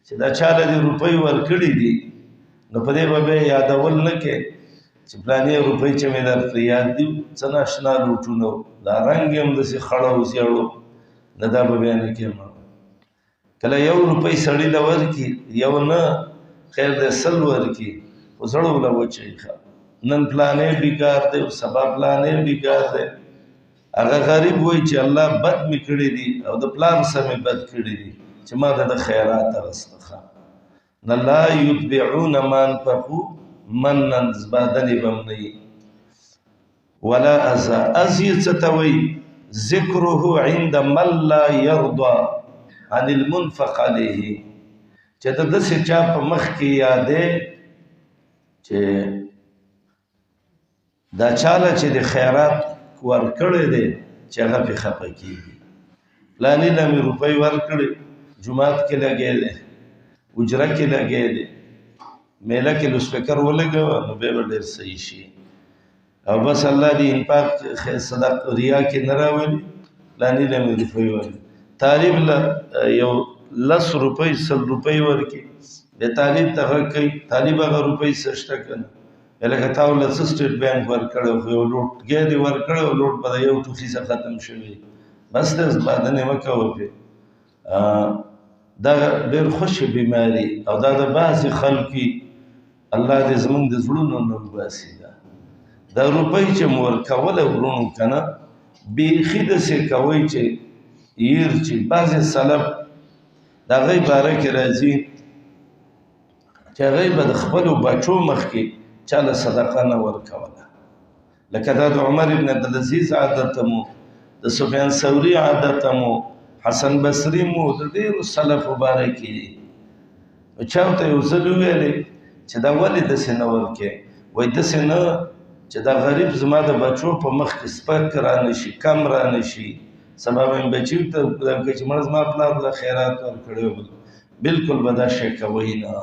چې دا چاله دې روپۍ ورکړي دي، نو په دې به بیا یادول نه کې چې پلانې روپۍ چې مې درته یاد دي، څه ناشنا لوټونه، دا رنګ یې هم داسې خړه او زیړو، نه دا به بیا نه کې. کله یو روپۍ سړي له ورکړي، یو نه خیر دی 100 ورکړي، خو زړه وله وچوي. ښه نن پلانې بیکار دی او سبا پلانې بیکار دی. هغه غریب وایي چې الله بد مې کړي دي او د پلار سره مې بد کړي دي چې ما د خیرات اخیسته. ښه نه لا یتبعون ما انفقوا منا، زبادنې به هم نه وي. ولا اذى، اذى څه ته وایي؟ ذکره عند من لا يرضى عن المنفق عليه، چې د داسې چا په مخ کې یادې چې دا چاله چې د خیرات ورکړی دی چې هغه پرې خفه کېږي. فلاني له مې روپۍ ورکړې، جومات کې لګې دی، حجره کې لګې دی، میله کې لوسپیکر ولګوه، نو بیا به ډېر صحیح شي. او بس الله دې انفاق صدق ریا کې نه راولي. فلاني له مې روپۍ ورکړې، طالب له یو 10 روپۍ 100 روپۍ ورکړي، بیا طالب ته غږ کوي، طالب هغه روپۍ څه شته که نه؟ لکه تا ورله څه سټیټ بانک ورکړی، خو یو لوټګی دې ورکړی او لوټ به د یو ټوخي څخه ختم شوی، بس دی زبادنې مه کوه پرې. دا ډېر خوشې بیماري او دا د بعضې خلکو، الله دې زمونږ د زړونو نه وباسي. دا روپۍ چې مو ورکوله وروڼو که نه، بیخي داسې کوئ چې هیر چې بعضې سلف د هغې باره کې راځي چې هغوی به د خپلو بچو مخکې چا له صدقه نه ورکوله. لکه دا د عمر ابن عبدالعزیز عادت مو، د سفیان ثوري عادت مو، حسن بصري مو، د ډېرو سلفو باره کې دي. نو چا ورته یو ځل وویلې چې دا ولې داسې نه ورکې؟ وایي داسې نه چې دا غریب زما د بچو په مخ کې سپک رانه شي، کم رانه شي، سبا به مې بچیو ته ورکړي چې مړه زما پلار له خیرات ورکړی و، بالکل به دا شی کوئ نه.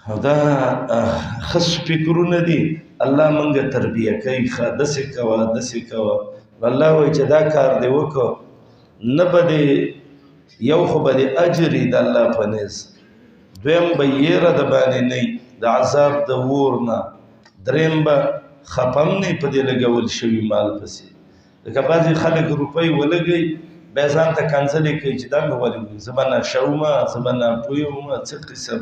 او دا ښه فکرونه دي، الله مونږ تربیه کوي، ښه داسې کوه داسې کوه. الله وایي چې دا کار دې وکړو، نه به دې یو خو به دې اجر وي د الله په نزد، دویم به یېره د باندې نه وي د عذاب د اور نه، دریم به خفه هم نه وي په دې لګول شوي مال پسې. لکه بعضې خلک روپۍ ولګوي، بیا ځان ته کنځلې کوي چې دا مې ولې وویل، زه به ناشه وم، زه به ناپوهه وم، څه قصه.